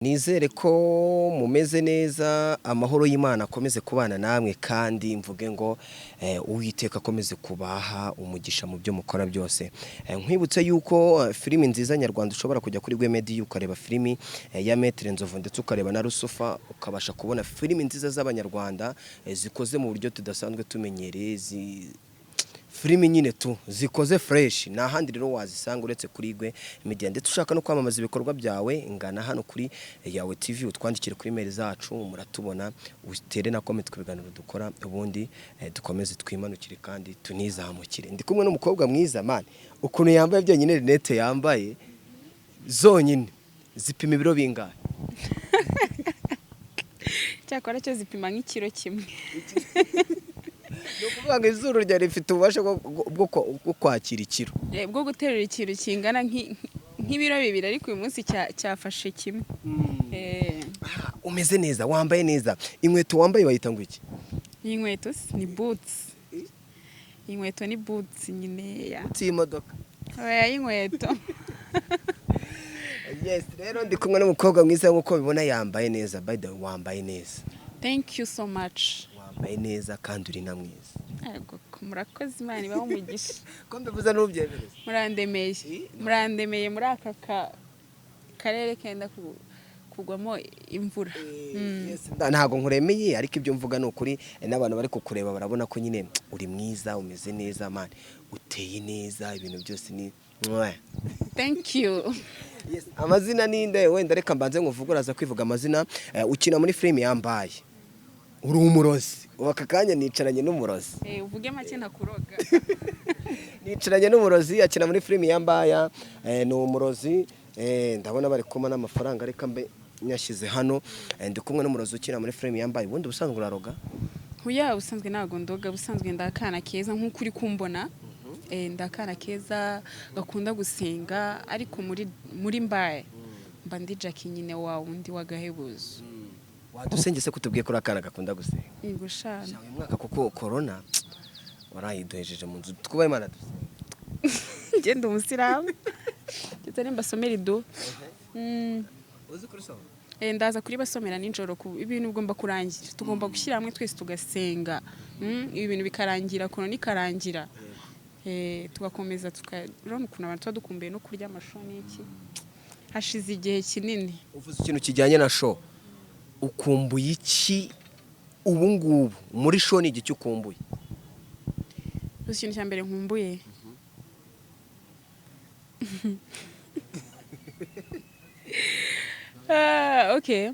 Nizere ko mumeze neza, amahoro y'Imana akomeze kubana namwe, kandi mvuge ngo Uwiteka akomeze kubaha umugisha mu byo mukora byose. Nkwibutse yuko filimi nziza nyarwanda ushobora kujya kuri Rwemedi ukareba filimi ya Maître Nzovu, ndetse ukareba na Rusufa, ukabasha kubona filimi nziza z'Abanyarwanda zikoze mu buryo tudasanzwe tumenyereye, filimi nyine tu zikoze fresh. Nta handi rero wazisanga uretse kuri Igwe Media. Ndetse ushaka no kwamamaza ibikorwa byawe, ngana hano kuri Yawe TV, utwandikire kuri mail zacu, muratubona, utere na comment ku biganiro dukora, ubundi dukomeze twimanukire kandi tunizamukire. Ndi kumwe n'umukobwa mwiza, man. Ukuntu yambaye byonyine, lunettes yambaye zonyine zipima ibiro bingahe? Cyakora cyo zipima nk'ikiro kimwe. Ni ukuvuga ngo izuru ryawe rifite ububasha bwo kwakira ikiro. Bwo guterura ikintu kingana nk'ibiro 2, ariko uyu munsi cyafashe kimwe. Umeze neza, wambaye neza. Inkweto wambaye bayita ngo iki? Iyi nkweto se ni boots, iyi nkweto ni boots nyine ya Munsi y'imodoka? Oya, y'inkweto. Yes, rero ndi kumwe n'umukobwa mwiza nk'uko bibona, yambaye neza. By the way, wambaye neza. Thank you so much. Wambaye neza kandi uri na mwiza. Yego, murakoze, Imana ibahe umugisha. Ko mbivuze n'ubyemereza? Murandemeye, murandemeye muri aka karere kenda kugwamo imvura. Yes, ntabwo nkuremeye, ariko ibyo mvuga ni ukuri. N'abantu bari kukureba barabona ko nyine uri mwiza, umeze neza, man, uteye neza, ibintu byose ni mwah. Thank you. Yes, amazina ninde? Wenda reka mbanze nkuvuge, uraza kwivuga amazina. Ukina muri filime yambaye, uri umurozi. Ubu aka kanya nicaranye n'umurozi. Uvuge make, ntakuroga. Nicaranye n'umurozi, akina muri filimi ya Mbaya, ni umurozi. Ndabona bari kumpa n'amafaranga, reka mbe nyashyize hano. Ndi kumwe n'umurozi ukina muri filimi yambaye. Ubundi ubusanzwe uraroga? Oya, ubusanzwe ntabwo ndoga. Ubusanzwe ndakana keza nk'uko uri kumbona. Ndakana keza gakunda gusenga, ariko muri Mbaye mba ndi Jackie nyine, wa wundi w'agahebuzo. Wadusenge se, kutubwiye ko uri akana gakunda gusenga? Yego shana. Sha, uyu mwaka kuko corona warayiduhejeje mu nzu, twubahe Imana dusenga. Ngenda umusilamu, ndetse nimbasomera idu. Uzi kurisoma? Ndaza kuribasomera nijoro. Ku ibintu bigomba kurangira, tugomba gushyira hamwe twese tugasenga. Ibi bintu bikarangira, korona ikarangira. Tugakomeza urabona ukuntu abantu tuba dukumbuye no kurya amashu n'iki, hashize igihe kinini. Uvuze ikintu kijyanye na show. Ukumbuye iki ubu ngubu muri show? Ni igiki ukumbuye? Gusa ikintu cya mbere nkumbuye, ah, okay,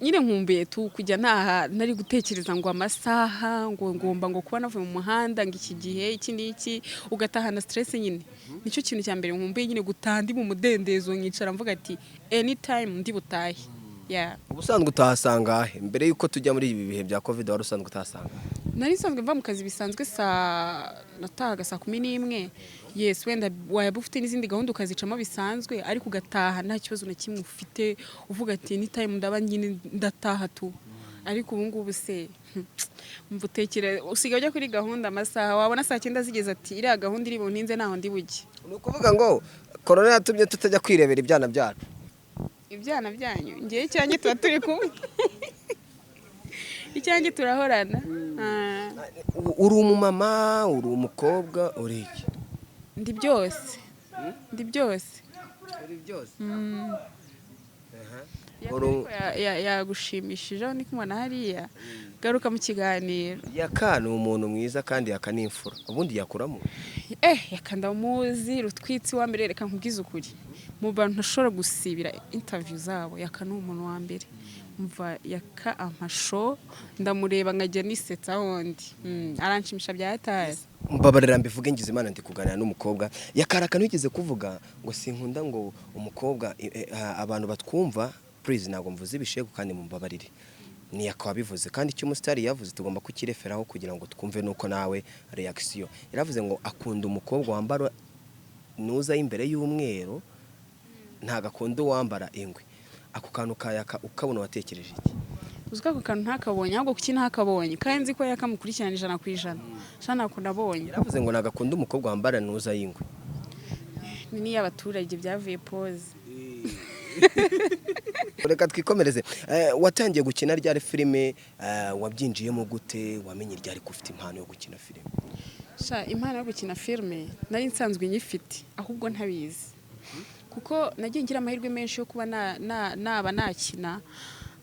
nyine nkumbuye tu kujya ntaha nari gutekereza ngo amasaha, ngo ngomba ngo kuba navuye mu muhanda ngo iki gihe iki n'iki, ugatahana stress nyine. Nicyo kintu cya mbere nkumbuye nyine, gutaha ndi mu mudendezo, nkicara mvuga ati anytime ndi butahe, yeah. Ubusanzwe utahasanga he? Mbere yuko tujya muri ibi bihe bya COVID, wari usanzwe utahasanga? Nari nsanzwe mva mu kazi bisanzwe, saa natahaga saa 11. Yes, wenda waba ufite n'izindi gahunda ukazicamo bisanzwe, ariko ugataha nta kibazo na kimwe ufite, uvuga ati anytime ndaba nyine ndataha tu. Ariko ubu ngubu se mva utekere, usigaye ujya kuri gahunda amasaha, wabona saa 9 zigeze, ati iriya gahunda iri buntinze, ntaho ndi bujye. Ni ukuvuga ngo corona yatumye tutajya kwirebera ibyana byacu. Ibyana byanyu? Ngewe icyanjye tuba turi kumwe, icyanjye turahorana. Ah. Uri umumama, uri umukobwa, uri iki? Ndi byose, ndi byose. Uri byose. Ariko yagushimishije aho ndi kumubona hariya, garuka mu kiganiro. Yaka ni umuntu mwiza kandi Yaka ni imfura. Ubundi yakuramo? Yaka ndamuzi, rutwitsi wa mbere. Reka nkubwize ukuri, mu bantu ntashobora gusibira interview zabo, Yaka ni umuntu wa mbere. Mva Yaka amasho ndamureba nkajya nisetsa wundi. Aranshimisha bya hatari. Mbabarira mbivuge, ngize Imana ndi kuganira n'umukobwa. Yakaraka ntigeze kuvuga ngo sinkunda ngo umukobwa abantu batwumva, please, ntabwo mvuze ibishegu kandi mumbabarire. Ni Yaka wabivuze, kandi icyo umusitari yavuze tugomba kukireferaho kugira ngo twumve nuko nawe reaction. Yaravuze ngo akunda umukobwa wambara nuza y'imbere y'umweru, ntabwo akunda uwambara ingwe. Ako kantu ka Yaka ukabona watekereje iki? Uzi ko ako kantu ntakabonye? Ahubwo kuki ntakabonye kandi nzi ko yakamukurikirana 100%? Sha, ntako nabonye. Yaravuze ngo ntabwo akunda umukobwa wambara nuza y'ingwe. Ni n'iy'abaturage byavuye pose. Reka twikomereze. Watangiye gukina ryari filime? Wabyinjiyemo gute? Wamenye ryari ko ufite impano yo gukina filime? Sha, impano yo gukina filime nari nsanzwe nyifite, ahubwo ntabizi, kuko nagiye ngira amahirwe menshi yo kuba naba nakina,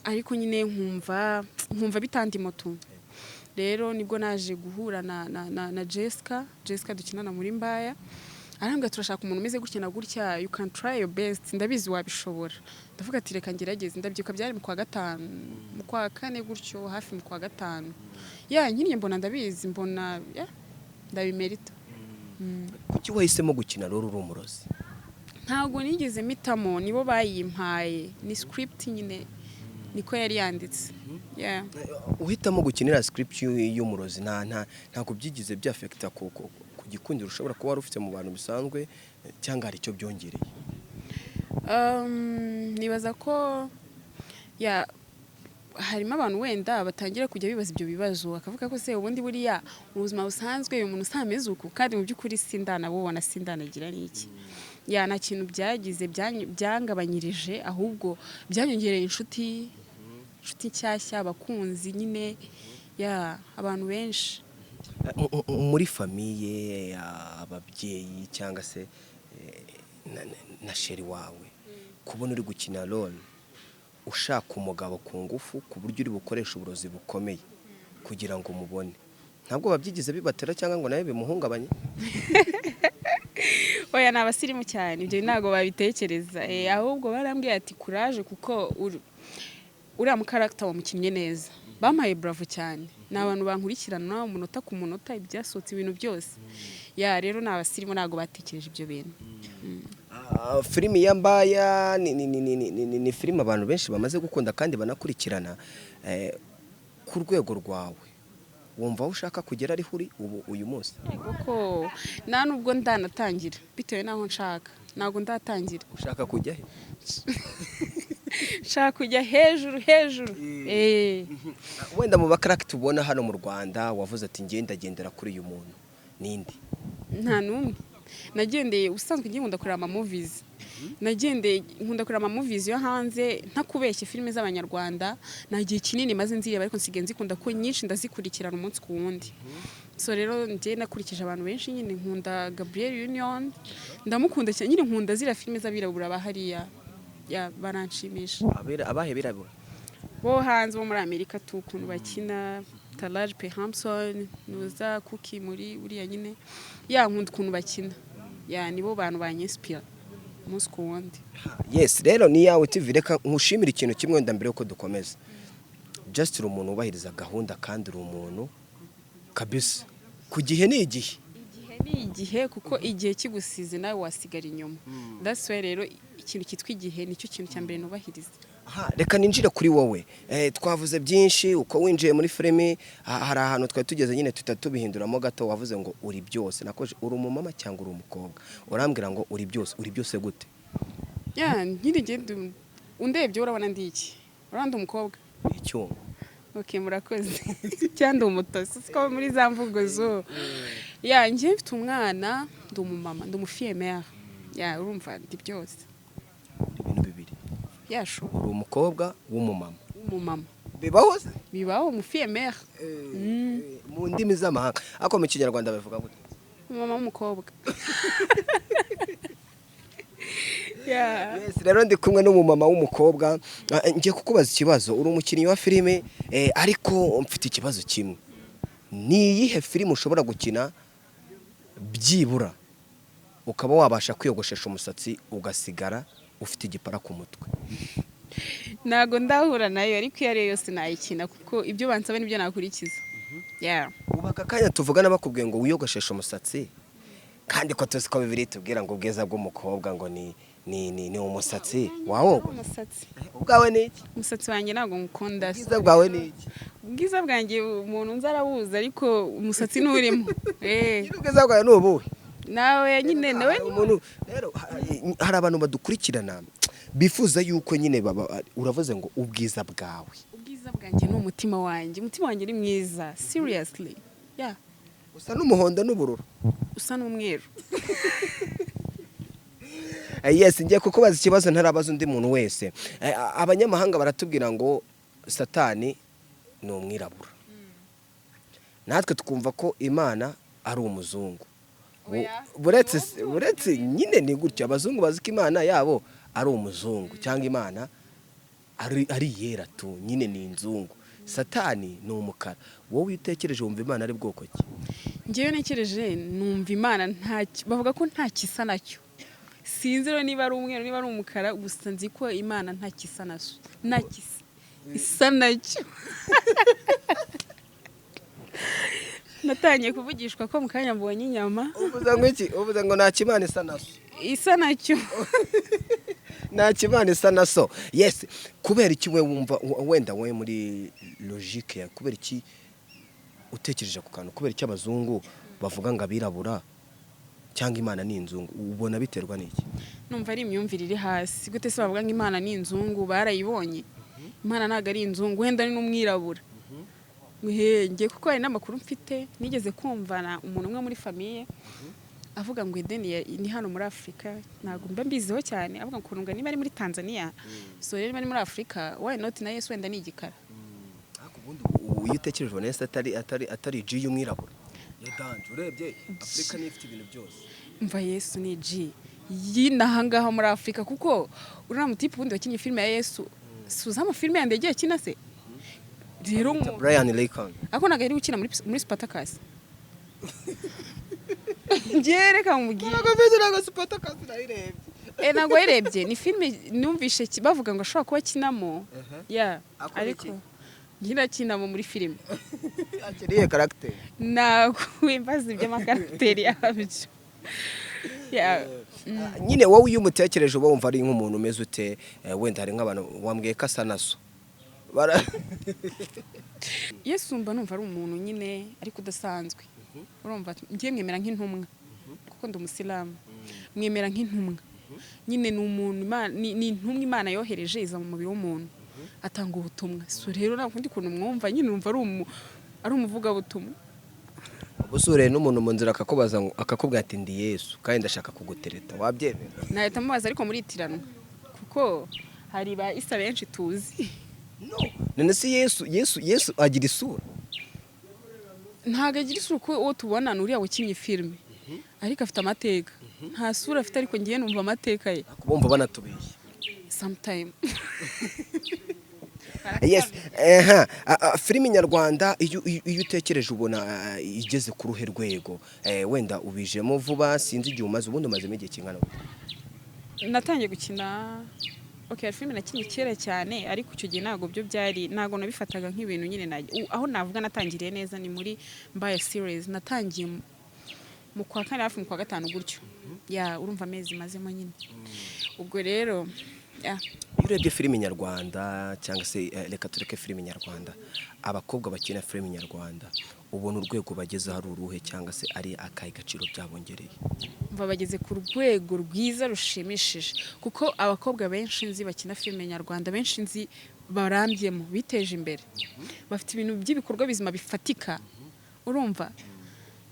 ariko nyine nkumva bitandimo tu. Rero nibwo naje guhura na Jessica, Jessica dukinana muri Mbaya, arambwira: "Turashaka umuntu umeze gutya na gutya, you can try your best, ndabizi wabishobora." Ndavuga ati: "Reka ngerageze." Ndabyuka, byari mu kwa gatanu, mu kwa kane gutyo, hafi mu kwa gatanu. Ya, nkiriye mbona ndabizi, mbona ya ndabimerita. Kuki wahisemo gukina rero uri umurozi? Ntabwo nigeze mpitamo, nibo bayimpaye, ni script nyine niko yari yanditse. Yeah. Uhitamo gukinira script y'umurozi, ntabwo byigize byafekita ku gikundiro ushobora kuba wari ufite mu bantu bisanzwe, cyangwa hari icyo byongereye? Nibaza ko ya harimo abantu wenda batangira kujya bibaza ibyo bibazo, bakavuga ko se ubundi buriya mu buzima busanzwe uyu muntu usameze uku, kandi mu by'ukuri sindanabubona, sindanagira n'iki. Ya, nta kintu byagize byangabanyirije, ahubwo byanyongereye inshuti nshyashya, abakunzi nyine, ya, abantu benshi. Muri famille, ababyeyi cyangwa se na chéri wawe, kubona uri gukina role ushaka umugabo ku ngufu, ku buryo uri bukoresha uburozi bukomeye kugira ngo umubone, ntabwo babyigize bibatera cyangwa ngo nawe bimuhungabanye? Oya, ni abasirimu cyane, ibyo ntabwo babitekereza. Ahubwo barambwiye ati: "Courage, kuko uriya mukaragita wamukinnye neza." Bampaye bravo cyane. Ni abantu bankurikirana umunota ku munota, ibyasohotse, ibintu byose. Ya, rero ni abasirimu, ntabwo batekereje ibyo bintu. Filimi ya Mbaya ni filimi abantu benshi bamaze gukunda kandi banakurikirana. Ku rwego rwawe, wumva aho ushaka kugera ariho uri ubu uyu munsi? Yego, ko nta nubwo ndanatangira, bitewe n'aho nshaka ntabwo ndatangira. Ushaka kujya he? Nshaka kujya hejuru hejuru. Wenda mu bakaragita ubona hano mu Rwanda wavuze ati: "Ngenda ndagendera kuri uyu muntu," ninde? Nta n'umwe nagendeye. Ubusanzwe ngiye nkunda kureba ama movies, nagendeye, nkunda kureba ama movies yo hanze. Ntakubeshye, filime z'abanyarwanda nta gihe kinini maze nzireba, ariko nsigaye nzikunda ko nyinshi ndazikurikirana umunsi ku wundi. So rero njye nakurikije abantu benshi nyine. Nkunda Gabriel Union, ndamukunda cyane nyine. Nkunda ziriya filime z'abirabura bahariya, ya, baranshimisha. Abahe birabura? Bo hanze, bo muri Amerika tu, ukuntu bakina, Taraji P Henson, nuza Kuki muri uriya nyine. Ya, nkunda ukuntu bakina. Ya, nibo bantu banyinspira umunsi ku wundi. Yes, rero ni Yawe TV. Reka nkushimire ikintu kimwe wenda mbere yuko dukomeza. Just uri umuntu wubahiriza gahunda, kandi uri umuntu kabisa ku gihe ni igihe. Igihe ni igihe, kuko igihe kigusize nawe wasigara inyuma. That's why rero ikintu cyitwa igihe nicyo kintu cya mbere nubahiriza. Aha, reka ninjire kuri wowe. Twavuze byinshi uko winjiye muri filimi. Hari ahantu twari tugeze nyine tuhita tubihinduramo gato. Wavuze ngo uri byose. Nakoje uri umumama cyangwa uri umukobwa, urambwira ngo uri byose. Uri byose gute? Ya, nyine ngende undebye urabona ndi iki? Urabona ndi umukobwa? Icyuma. Ok, murakoze. Cyangwa ndi umutosi, siko muri za mvugo zo. Ya, njye mfite umwana, ndi umumama, ndi umufille-mère. Ya, urumva ndi byose. Ibintu bibiri. Yashu. Uri umukobwa w'umumama. W'umumama. Bibaho se? Bibaho, umufille-mère. Mu ndimi z'amahanga, ariko mu Kinyarwanda babivuga gute? Umumama w'umukobwa. Yeah. Yes, rero ndi kumwe n'umumama w'umukobwa. Ngiye kukubaza ikibazo. Uri umukinnyi wa filime, ariko mfite ikibazo kimwe: ni iyihe filime ushobora gukina byibura ukaba wabasha kwiyogoshesha umusatsi ugasigara ufite igipara ku mutwe? Ntabwo ndahura nayo, ariko iyo ari yo yose nayikina, kuko ibyo bansaba nibyo nakurikiza. Yeah. Ubu aka kanya tuvugana bakubwiye ngo wiyogosheshe umusatsi, kandi ko tuzi ko Bibiliya itubwira ngo ubwiza bw'umukobwa ngo ni umusatsi wawo, Umusatsi. ubwawe ni iki? Umusatsi wanjye ntabwo ngukunda. Ubwiza bwawe ni iki? Ubwiza bwanjye umuntu nzi arabuzi, ariko umusatsi nturimo. Nyine ubwiza bwawe ni ubuhe? Nawe nyine nawe. Hari umuntu rero, hari abantu badukurikirana bifuza yuko nyine baba, uravuze ngo ubwiza bwawe. Ubwiza bwanjye ni umutima wanjye. Umutima wanjye ni mwiza, seriously. Yeah. Usa n'umuhondo n'ubururu. Usa n'umweru. Yes, ngiye kukubaza ikibazo ntarabaza undi muntu wese. Abanyamahanga baratubwira ngo Satani ni umwirabura, natwe twumva ko Imana ari umuzungu. Oya. Buretse nyine ni gutyo, abazungu bazi ko Imana yabo ari umuzungu cyangwa Imana ari iyera tu, nyine ni inzungu, Satani ni umukara. Wowe iyo utekereje wumva Imana ari bwoko ki? Ngewe ntekereje numva Imana nta, bavuga ko nta kisa nacyo. Sinzi rero niba ari umweru, niba ari umukara, gusa nzi ko Imana nta kisa nazo, nta kisa isa nacyo. Natangiye kuvugishwa ko mu kanya mbonye inyama. Uvuze ngo iki? Uvuze ngo nta kimana isa na so? Isa nacyo. Nta kimana isa na so. Yes, kubera iki we wumva, wenda we muri logique ya, kubera iki utekereje ku kantu, kubera iki abazungu bavuga ngo abirabura cyangwa Imana ni inzungu? Ubona biterwa n'iki? Numva ari imyumvire iri hasi. Gute se bavuga ngo Imana ni inzungu? Barayibonye? Imana ntabwo ari inzungu, wenda ni n'umwirabura. Njye kuko hari n'amakuru mfite, nigeze kumvana umuntu umwe muri famille avuga ngo Edeni ni hano muri Afurika. Ntabwo mba mbiziho cyane, avuga ngo ukuntu niba ari muri Tanzania, so rero niba ari muri Afurika, why not na Yesu wenda ni igikara? Ariko ubundi ubu iyo utekereje ubona Yesu atari G y'umwirabura ya danger? Urebye Afurika niyo ifite ibintu byose. Mva, Yesu ni G y'inaha ngaha muri Afurika, kuko uriya mutipe ubundi wakinnye filime ya Yesu, suza amafilime yandi yagiye akina se rero Brian Laycon. Ariko ntabwo ari gukina muri Spartacus. Njye reka mubwire. Ntabwo mbizi, ntabwo Spartacus nayirebye. Ntabwo wayirebye? Ni filime numvishe bavuga ngo ashobora kuba akinamo ya. Akora Ariko iki? Njye akinamo muri filime. Akiriye caractère? Ntabwo wimbaza iby'amacaractère yabyo. Ya. Nyine wowe iyo umutekereje uba wumva ari nk'umuntu umeze ute? Wenda hari nk'abantu wambwiye ko asa na so. Yesu mba numva ari umuntu nyine ariko udasanzwe. Urumva ngiye mwemera nk'intumwa kuko ndi umusilamu, mwemera nk'intumwa nyine. Ni umuntu ni intumwa Imana yohereje iza mu mubiri w'umuntu, atanga ubutumwa. So rero nta kundi kuntu mwumva nyine, numva ari umuvugabutumwa. Uba n'umuntu mu nzira akakubaza ngo, akakubwira ati: "Ndi Yesu kandi ndashaka kugutereta," wabyemera? Nahita mubaza ariko muritiranwa, kuko hari ba Isa benshi tuzi. No, none se Yesu agira isura? Ntabwo agira isura, uko uwo tubona ni uriya wakinnye filime, ariko afite amateka. Nta sura afite, ariko ngiye numva amateka ye. Bumva banatubeshye. Sometime. Yes, eha filime nyarwanda iyo utekereje ubona igeze ku ruhe rwego? Wenda ubijemo vuba, sinzi igihe umaze, ubundi umazemo igihe kingana gute? Natangiye gukina, okay, hari filime nakinnye kera cyane, ariko icyo gihe ntabwo byo byari, ntabwo nabifataga nk'ibintu nyine. Aho navuga natangiriye neza ni muri Mbaya series. Natangiye mu kwa kane, hafi mu kwa gatanu gutyo. Ya, urumva amezi mazemo nyine, ubwo rero ya. Iyo urebye filime nyarwanda cyangwa se reka tureke filime nyarwanda, abakobwa bakina filime nyarwanda, ubona urwego bagezeho ari uruhe, cyangwa se ari akahe gaciro byabongereye? Mva, bageze ku rwego rwiza rushimishije, kuko abakobwa benshi nzi bakina filime nyarwanda, benshi nzi barambyemo, biteje imbere, bafite ibintu by'ibikorwa bizima bifatika. Urumva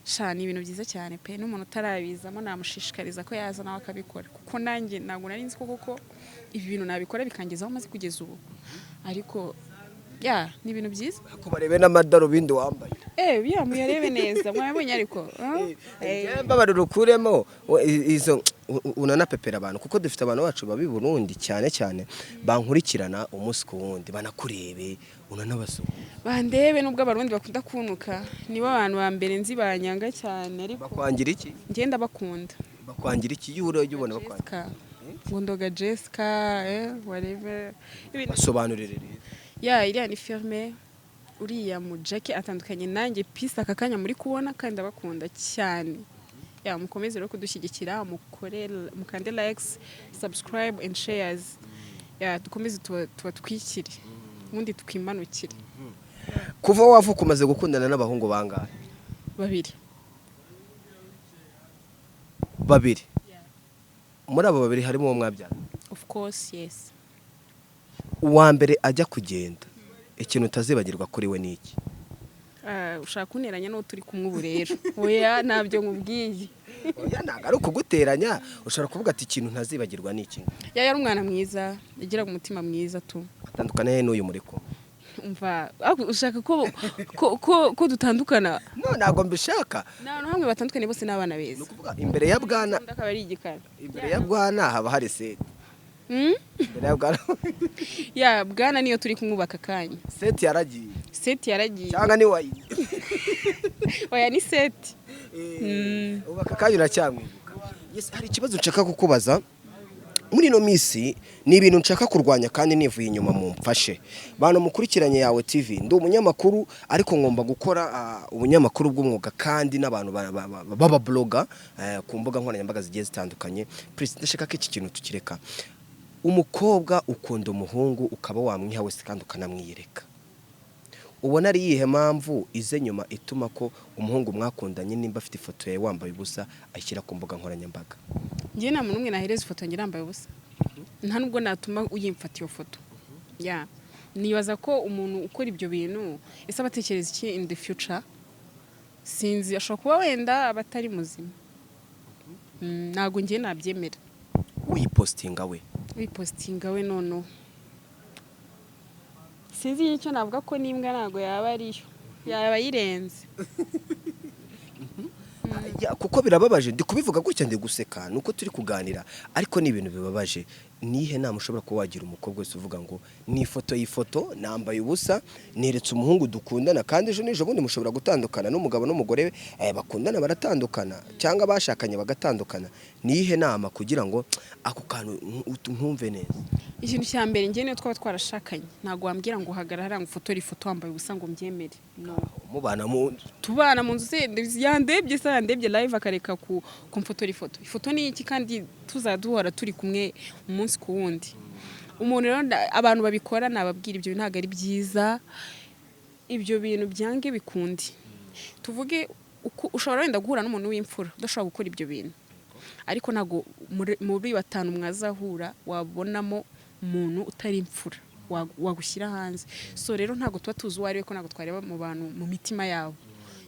sha, ni ibintu byiza cyane pe. N'umuntu utarabizamo namushishikariza ko yaza nawe akabikora, kuko nanjye ntabwo nari nzi ko koko ibi bintu nabikora bikangezaho maze kugeza ubu, ariko ya, ni ibintu byiza. Ko barebe n'amadarubindi wambaye. Ya, muyarebe neza, mwabonye ariko, ah? Mbabarira ukuremo izo unanapepera abantu, kuko dufite abantu bacu babi Burundi cyane cyane bankurikirana umunsi ku wundi, banakurebe unanabasura. Bandebe, nubwo Abarundi bakunda kunuka, nibo abantu ba mbere nzi banyanga cyane, ariko Bakwangira iki? Ngenda bakunda. Bakwangira iki iyo urebye ubona bakwangira? Jessica, ngo ndoga Jessica, whatever. Basobanurire rero. Ya, iriya ni filme, uriya mu Jackie atandukanye nanjye. Peace, aka kanya muri kubona kandi ndabakunda cyane. Ya, mukomeze rero kudushyigikira, mukore, mukande likes, subscribe and shares. Ya, dukomeze tubatwikire ubundi twimanukire. Kuva wavuka umaze gukundana n'abahungu bangahe? Babiri. Babiri. Muri abo babiri harimo uwo mwabyara? Of course, yes. Uwa mbere ajya kugenda, ikintu utazibagirwa kuri we ni iki? Ah, ushaka kunteranya n'uwo turi kumwe ubu rero? Oya, ntabyo nkubwiye. Oya, ntabwo ari ukuguteranya. Ushobora kuvuga ati: "Ikintu ntazibagirwa ni iki." Yari umwana mwiza, yagiraga umutima mwiza tu. Atandukana he n'uyu muri kumwe? Umva, ariko ushaka ko dutandukana? No, ntabwo mbishaka. Ni ahantu hamwe batandukanye, bose ni abana Ni beza. ukuvuga imbere ya bwana. Undi akaba ari igikara. Imbere ya bwana haba hari Seti. Imbere ya bwana. Ya bwana niyo turi kumwubaka akanya. Seti yaragiye. Seti yaragiye. Cyangwa ni wayi? Oya, ni Seti. Ubu aka kanya uracyamwibuka? Yes, hari ikibazo nshaka kukubaza muri ino minsi. Ni ibintu nshaka kurwanya kandi nivuye inyuma. Mumfashe, bantu mukurikiranye Yawe TV. Ndi umunyamakuru, ariko ngomba gukora ubunyamakuru bw'umwuga kandi n'abantu b'ababloga ku mbuga nkoranyambaga zigiye zitandukanye. Please, ndashaka ko iki kintu tukireka. Umukobwa ukunda umuhungu, ukaba wamwiha wese kandi ukanamwiyereka, ubona ari iyihe mpamvu ize nyuma ituma ko umuhungu mwakundanye, nimba afite ifoto yawe wambaye ubusa, ayishyira ku mbuga nkoranyambaga? Njye nta muntu n'umwe nahereza ifoto yanjye nambaye ubusa, nta nubwo natuma uyimfata iyo foto. Ya, nibaza ko umuntu ukora ibyo bintu, ese aba atekereza iki in the future? Sinzi, ashobora kuba wenda aba atari muzima. Ntabwo njye nabyemera. Uyipositinga we? Wipositinga we noneho sinzi icyo navuga, ko n'imbwa ntabwo yaba ariyo, yaba ayirenze. Ya, kuko birababaje. Ndi kubivuga gutya ndi guseka nuko turi kuganira, ariko ni ibintu bibabaje. Nihe nama ushobora kuba wagira umukobwa wese uvuga ngo ni ifoto y'ifoto nambaye ubusa, neretse umuhungu dukundana, kandi ejo n'ejo bundi mushobora gutandukana, n'umugabo n'umugore bakundana baratandukana, cyangwa bashakanye bagatandukana? Nihe nama kugira ngo ako kantu nkumve neza? Ikintu cya mbere, njye niyo twaba twarashakanye, ntabwo wambwira ngo hagarara ngo ufotore ifoto wambaye ubusa ngo mbyemere, no. Mubana mu nzu. Tubana mu nzu se yandebye, se yandebye live akareka ku kumfotora ifoto? Ifoto ni iki kandi tuzaduhora turi kumwe umunsi ku wundi? Umuntu rero abantu babikora nababwira, ibyo ntabwo ari byiza. Ibyo bintu byange bikunde. Tuvuge ushobora wenda guhura n'umuntu w'imfura udashobora gukora ibyo bintu, ariko ntabwo muri batanu mwazahura wabonamo umuntu utari imfura wagushyira hanze. So rero ntabwo tuba tuzi uwo ari we, ko ntabwo twareba mu bantu mu mitima yabo.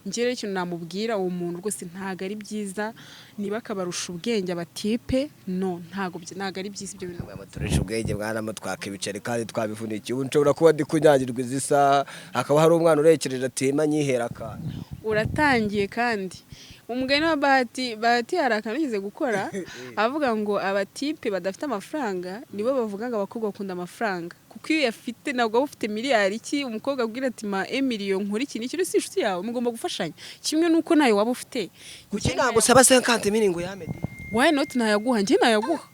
Njye rero ikintu namubwira uwo muntu, rwose ntabwo ari byiza. Niba akabarusha ubwenge abatipe, no, ntabwo ari byiza ibyo bintu. Turusha ubwenge mwana, twaka ibiceri kandi twabivunikiye. Ubu nshobora kuba ndi kunyagirwa izi saha, hakaba hari umwana urekereje atima nyihera akantu. Uratangiye kandi umugani wa Bahati. Bahati hari akantu yigeze gukora avuga ngo abatipe badafite amafaranga nibo bavuga ngo abakobwa bakunda amafaranga, kuko iyo uyafite, ntabwo waba ufite miliyari iki, umukobwa abwira ati: "Ma emiliyo nkora iki n'iki," si inshuti yawe, mugomba gufashanya. Kimwe n'uko nawe waba ufite. Kuki nagusaba 50 mille ngo yamede? Why not? Nayaguha, njye nayaguha,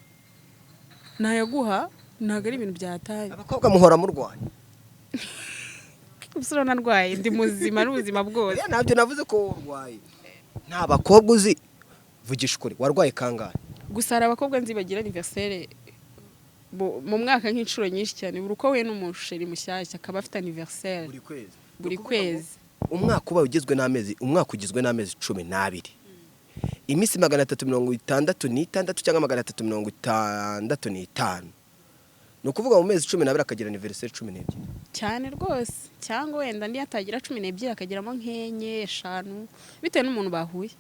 nayaguha, ntabwo ari ibintu byataye. Abakobwa muhora murwanya. Ubuse narwaye? Ndi muzima n'ubuzima bwose. Oya, ntabyo navuze ko urwaye. Nta bakobwa uzi? Vugisha ukuri, warwaye kangahe? Gusa hari abakobwa nzi bagira anniversaire mu mwaka nk'inshuro nyinshi cyane. Buri uko we n'umusheri mushyashya akaba afite anniversaire. Buri kwezi? Buri kwezi. Umwaka ubaye ugizwe n'amezi, umwaka ugizwe n'amezi 12, iminsi 366 cyangwa 365. Ni ukuvuga mu mezi 12 akagira anniversaire 12. Cyane rwose, cyangwa wenda niyo atagira 12 akageramo nk'enye, eshanu, bitewe n'umuntu bahuye.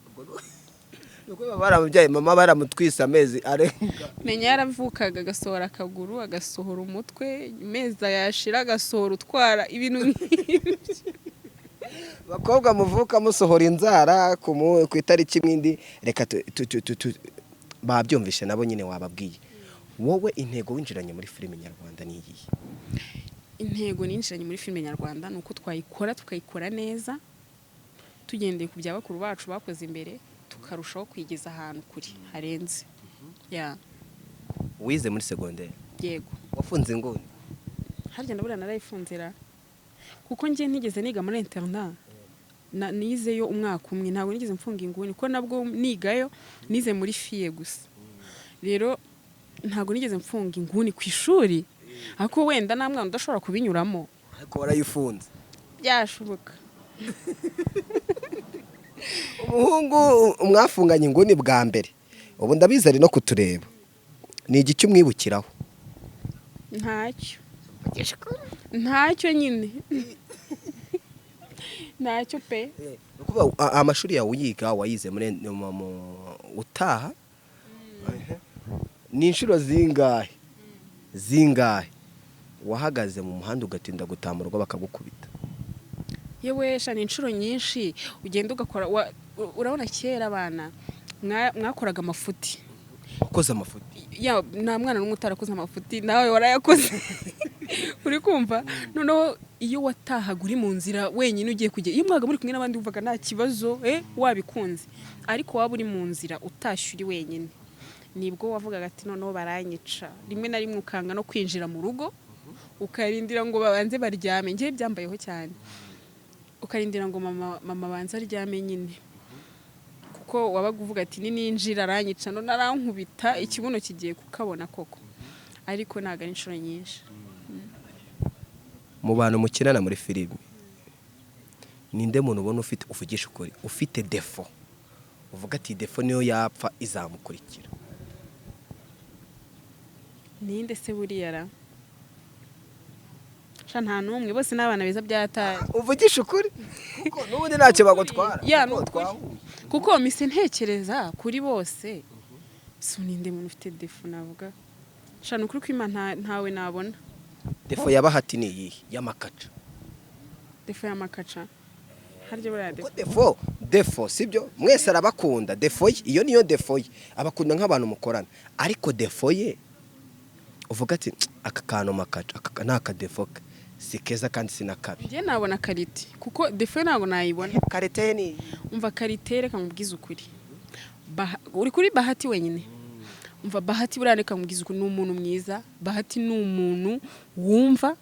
Ni uko baba baramubyaye, mama baramutwise amezi arenga. Menya yaravukaga agasohora akaguru, agasohora umutwe, amezi yashira agasohora utwara, ibintu nk'ibyo. Bakobwa muvuka musohora inzara ku itariki imwe indi, reka babyumvishe nabo nyine wababwiye. Wowe intego winjiranye muri filime nyarwanda ni iyihe? Intego ninjiranye muri filime nyarwanda ni uko twayikora, tukayikora neza, tugendeye ku bya bakuru bacu bakoze imbere, tukarushaho kwigeza ahantu kure harenze, ya. Wize muri segonderi? Yego. Wafunze inguni? Harya ndabura narayifunzira, kuko njye ntigeze niga muri internat. Nizeyo umwaka umwe, ntabwo nigeze mfunga inguni, kuko nabwo nigayo nize muri filles gusa. Rero ntabwo nigeze mfunga inguni ku ishuri, ariko wenda nta mwana udashobora kubinyuramo. Ariko warayifunze? Byashoboka. Umuhungu mwafunganye inguni bwa mbere, ubu ndabizi ari no kutureba, ni igiki umwibukiraho? Ntacyo, ntacyo nyine. Ntacyo pe. Ni ukuvuga, amashuri yawe uyiga wayize muri utaha ni inshuro zingahe zingahe wahagaze mu muhanda ugatinda gutaha mu rugo bakagukubita? Yewe sha, ni inshuro nyinshi. Ugenda ugakora urabona kera abana mwakoraga amafuti. Wakoze amafuti? Ya, nta mwana n'umwe utarakoze amafuti, nawe warayakoze, uri kumva? Noneho iyo watahaga uri mu nzira wenyine ugiye kujya, iyo mwaga muri kumwe n'abandi wumvaga nta kibazo, wabikunze, ariko waba uri mu nzira utashye uri wenyine, nibwo wavugaga ati: "Noneho baranyica." Rimwe na rimwe ukanga no kwinjira mu rugo, ukarindira ngo babanze baryame. Ngewe byambayeho cyane, ukarindira ngo mama abanze aryame nyine, kuko wabaga uvuga ati: "Nininjira aranyica, none arankubita, ikibuno kigiye kukabona koko." Ariko ntabwo ari inshuro nyinshi. Mu bantu mukinana muri filime, ninde muntu ubona ufite, uvugisha ukuri, ufite défaut uvuga ati: "Défaut niyo yapfa izamukurikira"? Ninde se buriya ra? Sha, nta n'umwe, bose ni abana beza byataye. Uvugisha ukuri, kuko n'ubundi ntacyo bagutwara. Ya, kuko ni ukuri. twahuye. Kuko mise ntekereza kuri bose, si ninde muntu ufite défaut navuga? Sha, ni ukuri kw'Imana, ntawe nabona. Défaut ya Bahati ni iyihe y'amakaca? Défaut y'amakaca harya buriya? Kuko Défaut? Défaut sibyo, mwese arabakunda. Défaut ye, iyo niyo défaut ye, abakunda nk'abantu mukorana, ariko défaut ye uvuga ati: "Aka kantu makaca, aka ni akadéfaut ke, si keza kandi si na kabi." Njye nabona qualité, kuko défaut ntabwo nayibona. Qualité ye ni iyi? Umva, qualité, reka nkubwize ukuri. Uri kuri Bahati wenyine. Umva, Bahati buriya, reka nkubwize ukuri, ni umuntu mwiza. Bahati ni umuntu wumva,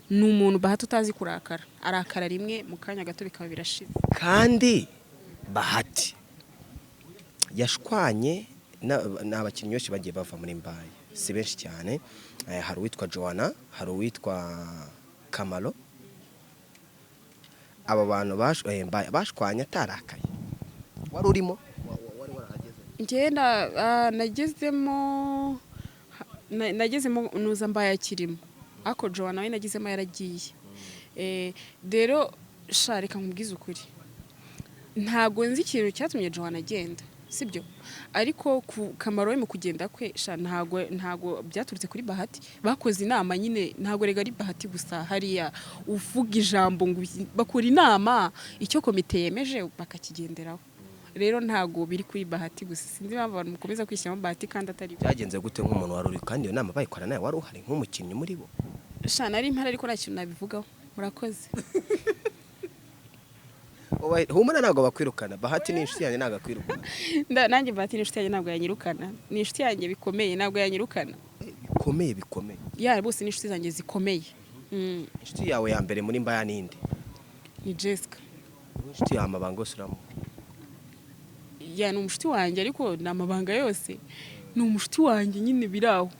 ni umuntu, Bahati, utazi kurakara. Arakara rimwe, mu kanya gato bikaba birashize. Kandi Bahati yashwanye ni abakinnyi benshi bagiye bava muri Mbaye, si benshi cyane. Hari uwitwa Joanna, hari uwitwa Kamaro. Abo bantu Mbaye bashwanye atarakaye. Wari urimo? Wari warahageze? Njyewe nagezemo nagezemo nuza Mbaye akirimo, ariko Joanna we nagezemo yaragiye. Rero sha, reka nkubwize ukuri, ntabwo nzi ikintu cyatumye Joanna agenda, sibyo? Ariko ku Kamaro we, mu kugenda kwe, sha, ntabwo byaturutse kuri Bahati. Bakoze inama nyine, ntabwo rega ari Bahati gusa hariya uvuga ijambo ngo bakora inama, icyo komite yemeje bakakigenderaho. Rero ntabwo biri kuri Bahati gusa, sinzi impamvu abantu mukomeza kwishyiramo Bahati kandi atari bo. Byagenze gute nk'umuntu wari uri, kandi iyo nama bayikora nawe wari uhari nk'umukinnyi muri bo? Sha, nari mpari, ariko nta kintu nabivugaho, murakoze. Humura, ntabwo bakwirukana. Bahati ni inshuti yanjye, ntabwo akwirukana. Nanjye Bahati ni inshuti yanjye, ntabwo yanyirukana. Ni inshuti yanjye bikomeye, ntabwo yanyirukana. Bikomeye bikomeye. Ya, bose ni inshuti zanjye zikomeye. Inshuti yawe ya mbere muri Mbaya ninde? Ni Jessica. Inshuti yawe amabanga yose uramuha? Ya, ni umushuti wanjye, ariko ni amabanga yose, ni umushuti wanjye nyine biraho.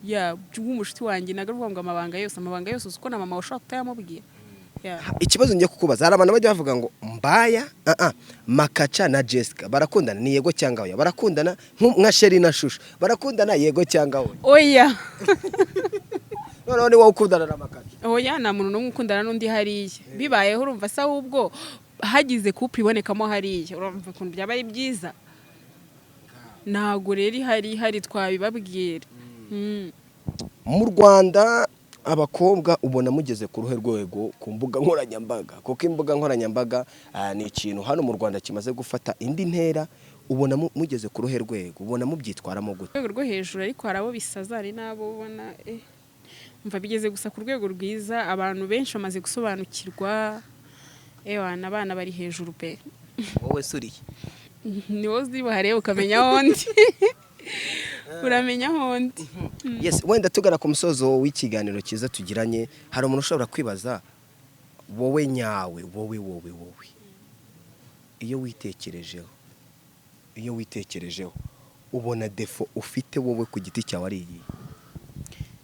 Ya, w'umushuti wanjye, ntabwo ari ukuvuga ngo amabanga yose, amabanga yose. Uzi ko na mama ushobora kutayamubwira? Ya. Ikibazo ngiye kukubaza, hari abantu bajya bavuga ngo Mbaya, Makaca na Jessica barakundana, ni yego cyangwa oya? Barakundana nka chéri na chouchou, barakundana, yego cyangwa oya? Oya. Noneho ni wowe ukundana na Makaca? Oya, nta muntu n'umwe ukundana n'undi hariya. Bibayeho, urumva se ahubwo hagize couple ibonekamo hariya, urumva ukuntu byaba ari byiza? Ntabwo rero ihari, ihari twabibabwira. Mu Rwanda abakobwa ubona mugeze ku ruhe rwego ku mbuga nkoranyambaga? Kuko imbuga nkoranyambaga ni ikintu hano mu Rwanda kimaze gufata indi ntera. Ubona mugeze ku ruhe rwego? Ubona mubyitwaramo gute? Rwego rwo hejuru, ariko hari abo bisaza, hari n'abo ubona umva, bigeze gusa ku rwego rwiza. Abantu benshi bamaze gusobanukirwa, ewana, abana bari hejuru pe. Wowe se uriye? Ni wowe uzi buhareba ukamenya aho ndi, uramenya aho ndi. Yes, wenda tugana ku musozo w'ikiganiro cyiza tugiranye, hari umuntu ushobora kwibaza: wowe nyawe, wowe iyo witekerejeho ubona défaut ufite wowe ku giti cyawe ari iyi?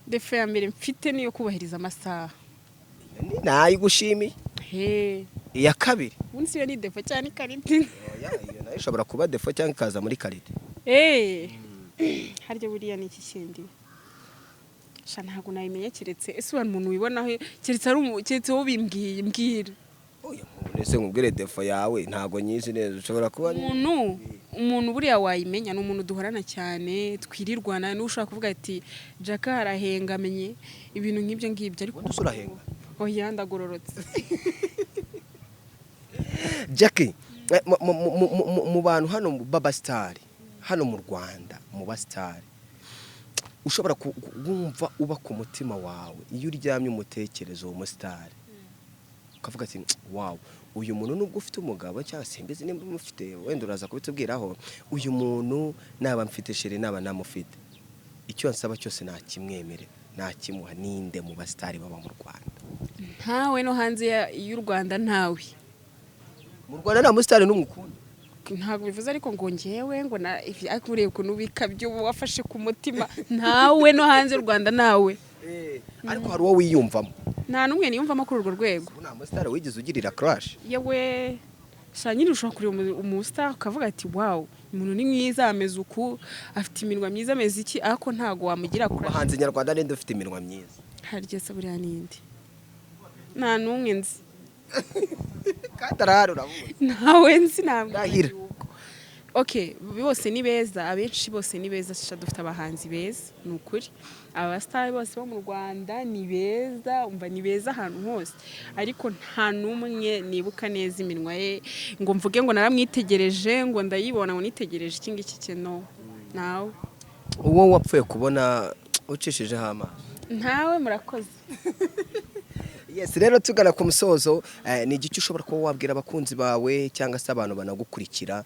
Défaut ya mbere mfite niyo kubahiriza amasaha. Nayigushimiye. He. Iya kabiri? Ubundi si iyo ni défaut cyane, iqualité? Oya, iyo nayo ishobora kuba défaut cyangwa ikaza muri qualité. Harya buriya ni iki kindi? Sha, ntabwo nabimenya, keretse ese uba umuntu wibonaho, keretse ari keretse wowe ubimbwiye, mbwira. Oya, Ese nkubwire défaut yawe, ntabwo nyizi neza, ushobora kuba Umuntu buriya wayimenya ni umuntu duhorana cyane, twirirwana, niwe ushobora kuvuga ati: "Jack arahengamenye," ibintu nk'ibyo ngibyo, ariko Ubundi se urahenga? Oya, ndagororotse. Jackie, mu bantu hano b'abasitari hano mu Rwanda, mu basitari ushobora wumva uba ku mutima wawe, iyo uryamye umutekerezo uwo musitari ukavuga ati: "Wow, uyu muntu nubwo ufite umugabo," cyangwa simbizi nimba umufite, wenda uraza kubitubwiraho, "uyu muntu naba mfite chéri, naba namufite, icyo nsaba cyose nakimwemere, nakimuha," ninde mu basitari baba mu Rwanda? Ntawe, no hanze y'u Rwanda ntawe. Mu Rwanda nta musitari n'umwe ukunda? Ntabwo bivuze ariko ngo ngewe ngo na ariko ureba ukuntu bikabyo uba wafashe ku mutima. Ntawe, no hanze y'u Rwanda ntawe. Ariko hari uwo wiyumvamo? Nta n'umwe niyumvamo kuri urwo rwego. Ubu nta musitari wigeze ugirira crush? Yewe sha, nyine ushobora kureba umustar ukavuga ati: "Wow, umuntu ni mwiza, ameze uku, afite iminwa myiza, ameze iki," ariko ntabwo wamugira Mu crush. bahanzi nyarwanda ninde ufite iminwa myiza? Harya se buriya ninde? Nta n'umwe nzi. Kandi arahari, uramuzi. Ntawe nzi, ntabwo. Ndahira. Okay, bose ni beza, abenshi bose ni beza sha. Dufite abahanzi beza, ni ukuri, abasitari bose bo mu Rwanda ni beza, umva, ni beza ahantu hose, ariko nta n'umwe nibuka neza iminwa ye ngo mvuge ngo naramwitegereje, ngo ndayibona, ngo nitegereje iki ngiki kintu. Nawe. Uwo wapfuye kubona ucishijeho amaso? Ntawe, murakoze. Yes, rero tugana ku musozo, ni igiki ushobora kuba wabwira abakunzi bawe cyangwa se abantu banagukurikira?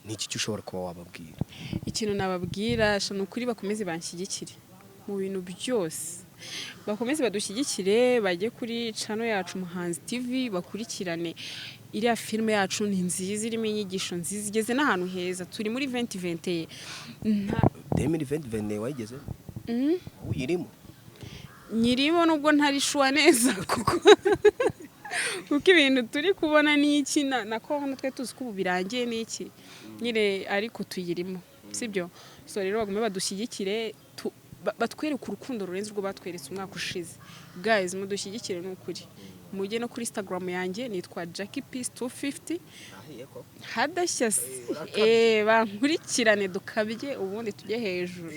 Ni igiki ushobora kuba wababwira? Ikintu nababwira sha, ni ukuri bakomeze banshyigikire mu bintu byose, bakomeze badushyigikire, bajye kuri channel yacu Muhanzi TV, bakurikirane iriya filime yacu. Ni nziza, irimo inyigisho nziza, igeze n'ahantu heza. Turi muri 2020 nta 2020 wayigeze? Uyirimo? Nyirimo, nubwo ntari sure neza, kuko ibintu turi kubona ni iki na corona twe tuzi ko ubu birangiye n'iki nyine, ariko tuyirimo, sibyo? So rero bagume badushyigikire, batwereke urukundo rurenze urwo batweretse umwaka ushize. Guys, mudushyigikire, ni ukuri. Mujye no kuri Instagram yanjye, nitwa Jackie Peace 250. Hadashya se, bankurikirane, dukabye, ubundi tujye hejuru.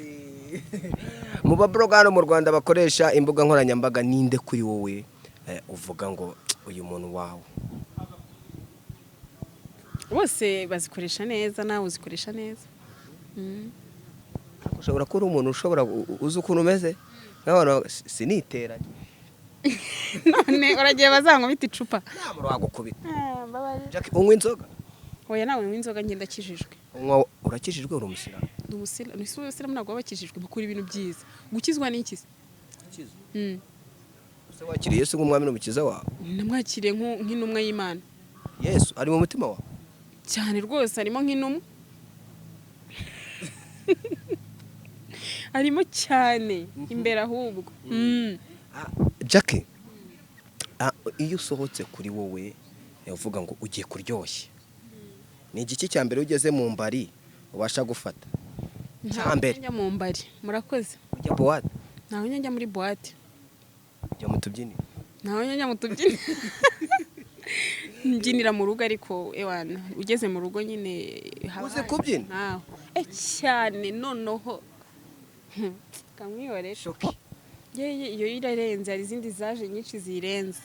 Mu babloga hano mu Rwanda bakoresha imbuga nkoranyambaga, ninde kuri wowe uvuga ngo uyu muntu wawe? Bose bazikoresha neza, nawe uzikoresha neza. Ushobora kuba uri umuntu ushobora uzi ukuntu umeze nk'abantu siniteranye. None uragiye bazankubita icupa. Nta muntu wagukubita. Jackie, unywa inzoga? Oya, nawe unywa inzoga, ngenda akijijwe. Unywa? Urakijijwe? Uri umusilamu? Ndi umusilamu. Ese umusilamu ntabwo baba bakijijwe? Bakora ibintu byiza. Gukizwa ni iki se? Ese wakiriye Yesu nk'umwami n'umukiza wawe? Namwakiriye nk'intumwa y'Imana. Yesu ari mu mutima wawe? Cyane rwose, harimo nk'intumwa, harimo cyane imbere ahubwo. Jackie, iyo usohotse kuri wowe uvuga ngo ugiye kuryoshya, ni igiki cya mbere ugeze mu mbari ubasha gufata cya Ntabwo mbere? njya mu mbari, murakoze. Ujya boîte? Ntabwo njya muri boîte. Ujya mu tubyiniro? Ntabwo njya mu tubyiniro, mbyinira mu rugo. Ariko ewana, ugeze mu rugo nyine haba Uzi kubyina? Ntaho cyane noneho kamwihorere. Shoki. Yeye, iyo irarenze, hari izindi zaje nyinshi zirenze.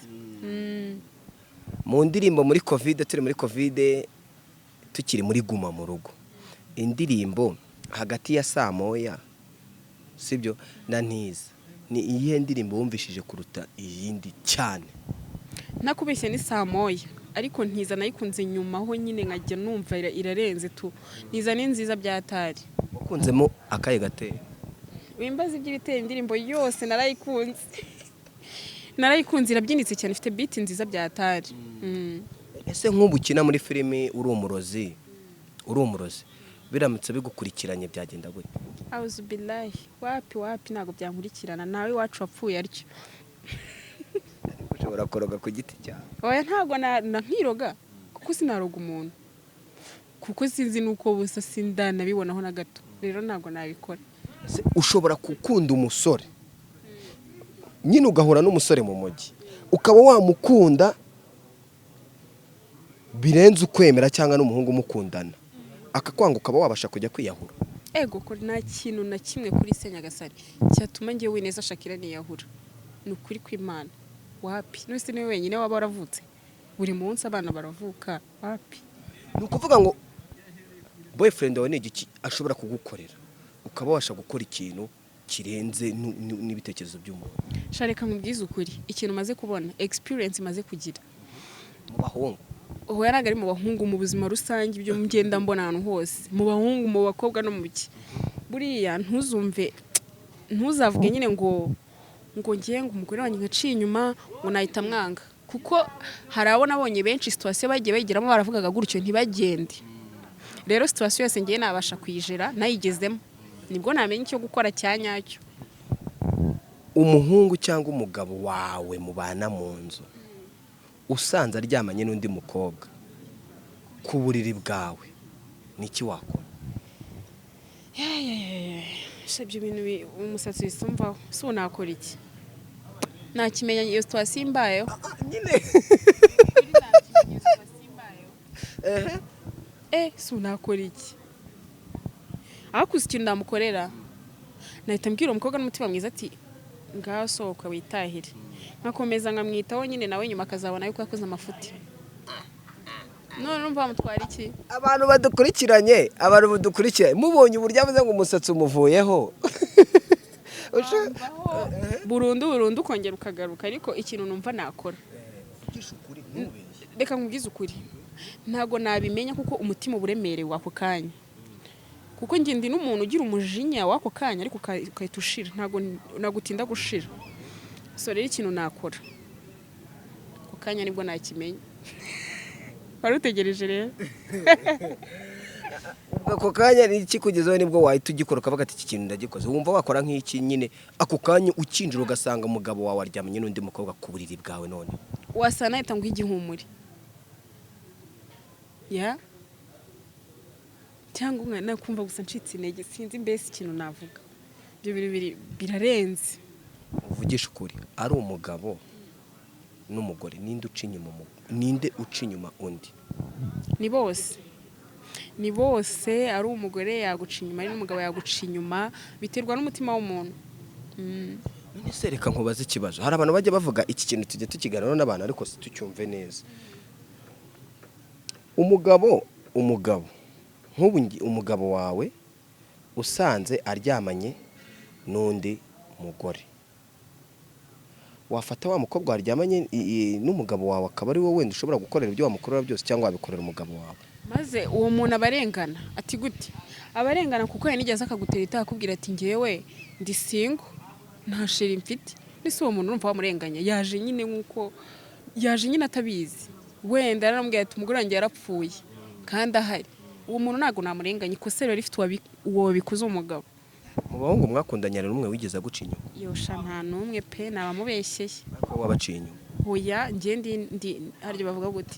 Mu ndirimbo muri COVID, turi muri COVID, tukiri muri guma mu rugo, indirimbo hagati ya saa moya, sibyo, na ntiza, ni iyihe ndirimbo wumvishije kuruta iyindi cyane? Ntakubeshye ni saa moya, ariko ntiza nayikunze nyuma ho nyine nkajya numva irarenze tu. Ntiza ni nziza byatari. Wakunzemo akahe gatero? Wimbaza iby'ibitera, indirimbo yose narayikunze, narayikunze, irabyinitse cyane, ifite beat nziza byatari. Ese nk'ubu ukina muri filimi uri umurozi, uri umurozi, biramutse bigukurikiranye byagenda gute? Auzubillahi, wapi wapi, ntabwo byankurikirana, nawe iwacu wapfuye atyo. Ushobora koroga ku giti cyawe? Oya, ntabwo na nkiroga, kuko sinaroga umuntu, kuko sinzi nuko busa, sindanabibonaho na gato, rero ntabwo nabikora. Ese ushobora gukunda umusore nyine, ugahura n'umusore mu mujyi, ukaba wamukunda? Birenze ukwemera, cyangwa n'umuhungu mukundana akakwanga ukaba wabasha kujya kwiyahura? Ego ko, nta kintu na kimwe kuri se Nyagasani cyatuma ngewe neza Shakira niyahura. Ni ukuri kw'Imana, wapi. None niwe wenyine waba waravutse? Buri munsi abana baravuka, wapi. Ni ukuvuga ngo boyfriend wawe ni igiki ashobora kugukorera ukaba wabasha gukora ikintu kirenze n'ibitekerezo by'umuntu? Shareka nkubwize ukuri, ikintu maze kubona, experience maze kugira Mu bahungu? Ubu yaraga ari mu bahungu, mu buzima rusange, ibyo ngenda mbona ahantu hose, mu bahungu, mu bakobwa no mu biki, buriya ntuzumve, ntuzavuge nyine ngo ngiye ngo umugore wanjye ngaciye inyuma ngo nahita mwanga, kuko hari abo nabonye benshi situation bagiye bayigeramo baravugaga gutyo ntibagende. Rero situation yose ngiye nabasha kuyijera, nayigezemo nibwo namenya icyo gukora cya nyacyo. Umuhungu cyangwa umugabo wawe mubana mu nzu, usanze aryamanye n'undi mukobwa ku buriri bwawe, niki wakora? Sha, ibyo bintu umusatsi wisumvaho si ubu, nakora iki? Nakimenya iyo situation imbayeho. Nyine. Si ubu nakora iki? Ariko uzi ikintu namukorera? Nahita mbwira uwo mukobwa n'umutima mwiza ati: "Ngaho sohoka witahire", nkakomeza nkamwitaho nyine, nawe nyuma akazabona yuko yakoze amafuti. None urumva wamutwara iki? Abantu badukurikiranye mubonye uburyo avuze ngo umusatsi umuvuyeho. Burundu burundu ukongera ukagaruka. Ariko ikintu numva nakora, reka nkubwize ukuri, ntabwo nabimenya kuko umutima uba uremerewe ako kanya, kuko njye ndi n'umuntu ugira umujinya w'ako kanya ariko ugahita ushira, ntabwo utinda gushira. So rero ikintu nakora ako kanya nibwo nakimenya. Wari utegereje rero. Ubwo ako kanya ni iki kugezaho nibwo wahita ugikora ukavuga ati: "Iki kintu ndagikoze"? Wumva wakora nk'iki nyine ako kanya ukinjira ugasanga umugabo wawe aryamanye n'undi mukobwa ku buriri bwawe none? Wasa nahita nguha igihumuri ya cyangwa umwana nakumva gusa ncitse intege, sinzi mbese ikintu navuga. Ibyo bintu birarenze. Uvugisha ukuri, ari umugabo n'umugore, ninde uca inyuma ninde uca inyuma undi? Ni bose, ni bose. Ari umugore yaguca inyuma, ari n'umugabo yaguca inyuma, biterwa n'umutima w'umuntu. None se reka nkubaze ikibazo. Hari abantu bajya bavuga iki kintu, tujya tukiganiraho n'abantu ariko si tucyumve neza. Umugabo nk'ubu umugabo wawe usanze aryamanye n'undi mugore, wafata wa mukobwa waryamanye n'umugabo wawe akaba ari wowe wenda ushobora gukorera ibyo wamukorera byose, cyangwa wabikorera umugabo wawe? Maze uwo muntu aba arengana. Ati gute abarengana? Kuko hari n'igihe aza akagutera itaha akubwira ati: "Ngewe ndi single, nta chéri mfite." Mbese uwo muntu urumva wamurenganya? Yaje nyine nk'uko yaje nyine atabizi, wenda yaramubwiye ati: "Umugore wanjye yarapfuye", kandi ahari. Uwo muntu ntabwo namurenganya, ikosa riba rifite uwo wabikoze, umugabo. Mu bahungu mwakundanye hari n'umwe wigeze aguca inyuma? Yosha, nta n'umwe pe, nabamubeshyeye. Ariko wabaciye inyuma? Hoya, njye ndi harya bavuga gute,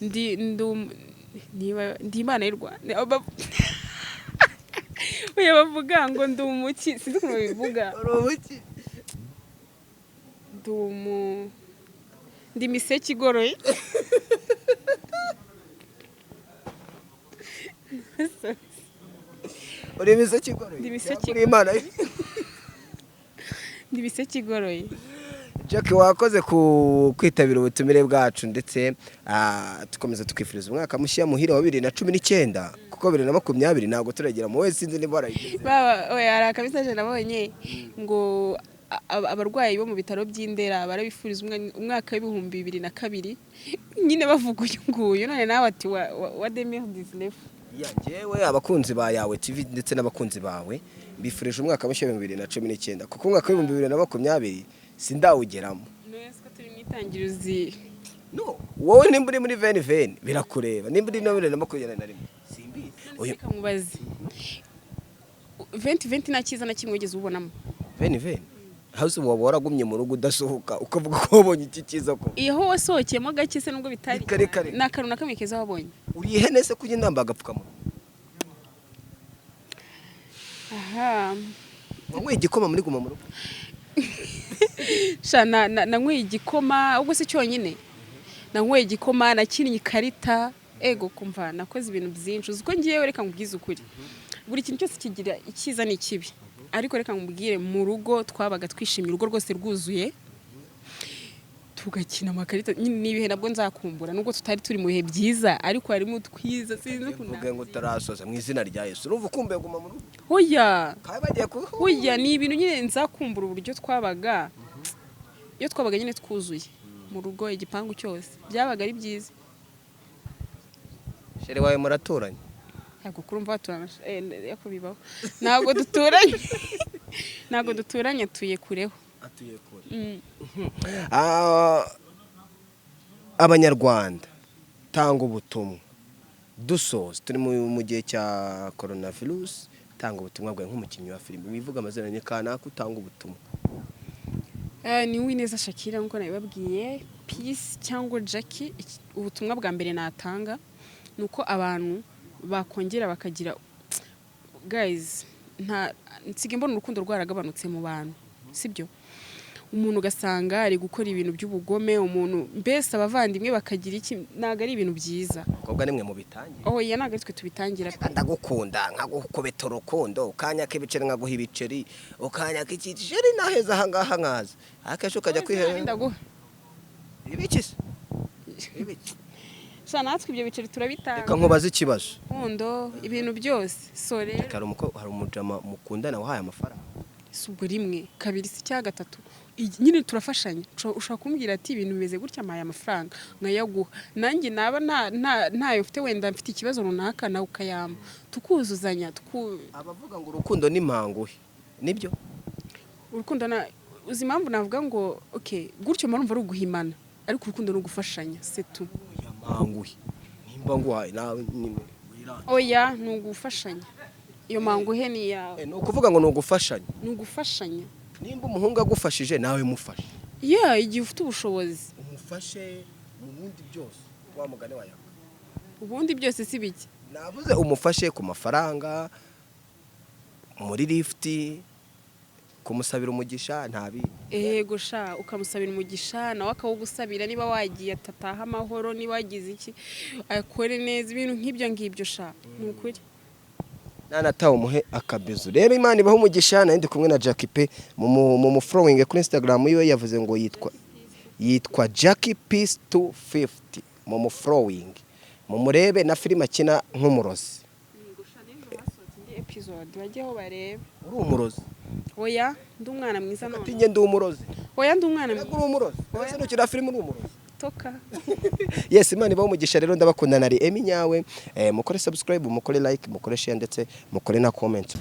ndi niba ndi Imana y'u Rwanda. Oya, bavuga ngo ndi umuki, sinzi ukuntu babivuga. Ndi ndi imiseke igoroye. Uri imiseke igoroye? Ndi imiseke. Cyangwa uri Imana? Ndi imiseke igoroye. Jack, wakoze ku kwitabira ubutumire bwacu, ndetse dukomeza tukifuriza umwaka mushya muhire wa 2019, kuko 2020 ntabwo turagera mu wese, sinzi niba warayigeze. Baba oya, hari akamesaje nabonye ngo abarwayi bo mu bitaro by'Indera barabifuriza umwaka w'2002, nyine bavuga uyu nguyu. None nawe ati wa 2019. Ya, njyewe abakunzi ba Yawe TV ndetse n'abakunzi bawe mbifurije umwaka mushya wa 2019, kuko umwaka w'2020 sindawugeramo. None ko turi mu itangiriro zi No, wowe nimba uri muri 2020 birakureba, nimba uri na 2021 simbizi. Uyu Reka nkubaze, 2020 nta cyiza na kimwe wigeze ubonamo? 2020 hasi waba waragumye mu rugo udasohoka, ukavuga ko wabonye iki cyiza ko Iyo aho wasohokeyemo gake se, nubwo bitari Kare kare. Ni akantu na kamwe keza wabonye? Uri ihene se kujya inamba agapfukamunwa? Aha. Wanyweye igikoma muri guma mu rugo? Sha, nanyweye igikoma ubwo si cyonyine. Nanyweye igikoma, nakinnye ikarita, ego kumva nakoze ibintu byinshi. Uzi ko ngiyewe, reka nkubwize ukuri, buri kintu cyose kigira icyiza n'ikibi, ariko reka nkubwire, mu rugo twabaga twishimye, urugo rwose rwuzuye, tugakina amakarita nyine. Ni ibihe nabwo nzakumbura, nubwo tutari turi mu bihe byiza, ariko harimo twiza, sinzi ukuntu. Mvuge ngo utarasoza mu izina rya Yesu, urumva ukumbuye guma mu rugo? Oya. Kandi bagiye ku Oya, ni ibintu nyine nzakumbura, uburyo twabaga, iyo twabaga nyine twuzuye mu rugo, igipangu cyose, byabaga ari byiza. Chéri wawe muraturanye? Ntabwo kurumva baturana ko bibaho. Ntabwo duturanye, ntabwo duturanye, atuye kureho. Atuye kure. Abanyarwanda, tanga ubutumwa dusoza, turi mu gihe cya coronavirus. Tanga ubutumwa bwawe nk'umukinnyi wa filime, wivuga amazina ni kanaka, utanga ubutumwa. Ni Uwineza Shakira nk'uko nabibabwiye, Peace cyangwa Jackie. Ubutumwa bwa mbere natanga ni uko abantu bakongera bakagira, guys, nta nsigaye mbona urukundo rwaragabanutse mu bantu, sibyo? Umuntu ugasanga ari gukora ibintu by'ubugome, umuntu mbese abavandimwe bakagira iki, ntabwo ari ibintu byiza. Abakobwa nimwe mu bitangira. Oya, ntabwo ari twe tubitangira. Ndagukunda nkagukubita urukundo, ukanyaka ibiceri nkaguha ibiceri, ukanyaka ikiceri naheza ahangaha nkaza akenshi ukajya kwihera. Ndaguha. Ibiki se, ibiki? Sha, natwe ibyo biceri turabitanga. Reka nkubaze ikibazo. Urukundo, ibintu byose, so rero Reka, hari umujama mukundana wahaye amafaranga? Si ubwo rimwe, kabiri, si icya gatatu. Nyine turafashanya. Ushobora kumbwira ati ibintu bimeze gutya, mpaye amafaranga, nkayaguha. Nanjye naba ntayo mfite, wenda mfite ikibazo runaka, nawe ukayampa, tukuzuzanya. Abavuga ngo urukundo ni mpanguhe, nibyo? Urukundo na uzi impamvu navuga ngo okay gutyo, mba numva ari uguhimana, ariko urukundo ni ugufashanya, c'est tout. Oya, mpanguhe nimba nguhaye nawe nyine wirande. Oya, ni ugufashanya, iyo manguhe ni iyawe. Ni ukuvuga ngo ni ugufashanya? Ni ugufashanya. Nimba umuhungu agufashije, nawe mufashe? Yeah, igihe ufite ubushobozi. Umufashe mu bundi byose, wa mugani wa Yaka. Ubundi byose si bike. Navuze umufashe ku mafaranga, muri lifuti, kumusabira umugisha, nta bindi. Ego sha, ukamusabira umugisha, nawe akawugusabira, niba wagiye atataha amahoro, niba wagize iki akore neza, ibintu nk'ibyo ngibyo sha, ni ukuri. Nanatawe umuhe akabizu. Rero Imana ibaha umugisha. Nari ndi kumwe na Jackie pe, mu mufollowing kuri Instagram yiwe, yavuze ngo yitwa Jackie Peace 250. Mu mufollowing, mumurebe na filime akina nk'umurozi. Gusa n'ejo hasohotse indi episode, bajyeho barebe. Uri umurozi? Oya, ndi umwana mwiza none. Ati njye ndi umurozi. Oya, ndi umwana Ntabwo mwiza. uri umurozi? Ese nukina filime uri umurozi? Toka. Yes, Imana ibahe umugisha. Rero ndabakunda, nari Emi Nyawe. Mukore subscribe, mukore like, mukore share, ndetse mukore na comment.